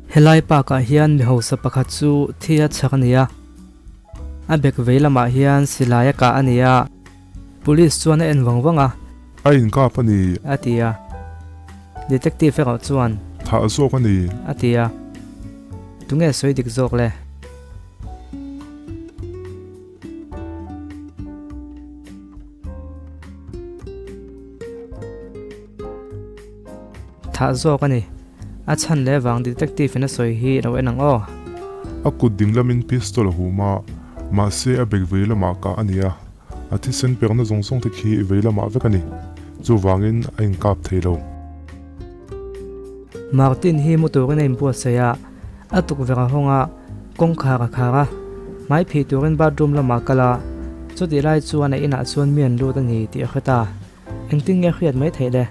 Helai park ah hian mi hausa pakhat chu thi a chhak a ni a, a bag vei lamah hian silai a kah a ni a, police chuan a en vang vang a. A inkap a ni. A ti a, detective erawh chuan. Thah zawk a ni. A ti a, tunge sawi dik zawk le? Thah zawk a ni. A chhan leh vang detective in a sawi hi lo en ang aw. A kut ding lamin pistol a hum a, mahse a bag vei lamah kah a ni a, a thisen pekna zawng zawng te khi vei lamah vek a ni. Chuvangin a inkap thei lo. Martin hi mu turin a inbuatsaih a, a tukverh a hawng a, kawngkhar a khar a, hmai phih turin bathroom lamah a kal a, chutih lai chuan a inah chuan mi an lut a ni tih a hre ta. Engtin nge hriat mai theih le?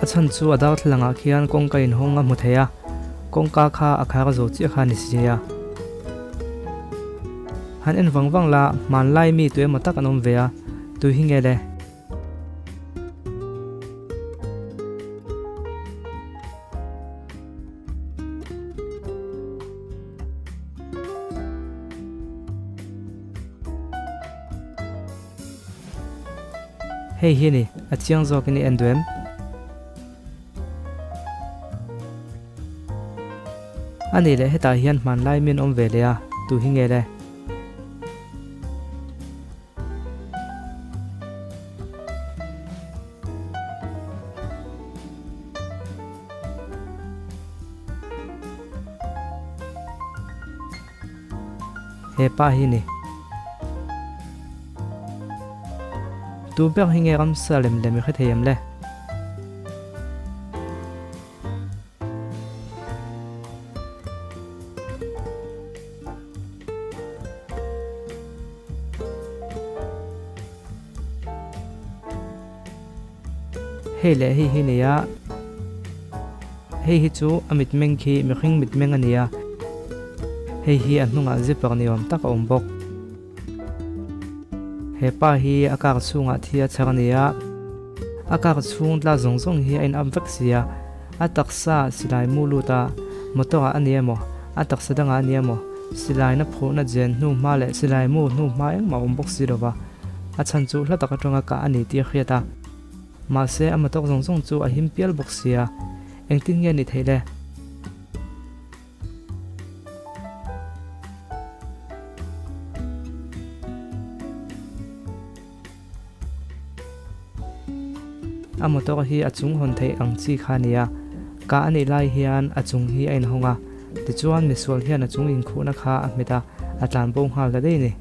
A chhan chu a darthlalang ah khian kawngka inhawng a hmu thei a, kawngka kha a khar zo chiah kha a ni si a. Han en vang vang la, hmanlai mi tu emaw tak an awm ve a, tui hi nge le? Hei hi a ni, a chiang zawkin i en duh em? A nih leh hetah hian hmanlai mi an awm ve leh a, tu hi nge le? He pa hi ni. Tu ber hi nge ramsa lem lem i hre thei em le? Hei leh hei hi nia, hei hi chu a mitmeng khi mihring mitmeng a nia, hei hi a hnungah zipper ni awm tak a awm bawk. He pa hi a kar chhungah thi a chhar a nia, a kar chhung tla zawng zawng hi a in up vek sia, a taksa silai mu lut a, motor ah a ni emaw, a taksa dangah a ni emaw, silai na phurhna jen hnu hma leh silai mu hnu hma engmah a awm bawk si lova. A chhan chu hla tak atanga kah a ni tih a hriat a. Mahse, a motor zawng zawng chu a him pial bawk sia. Engtin nge ni theih le? A motor hi a chung hawn theih ang chi kha a ni a. Kah a nih lai hian a chung hi a inhawng a. Tichuan, misual hian a chung inkhuhna kha a hmet a, a tlan bo nghal ta daih a ni.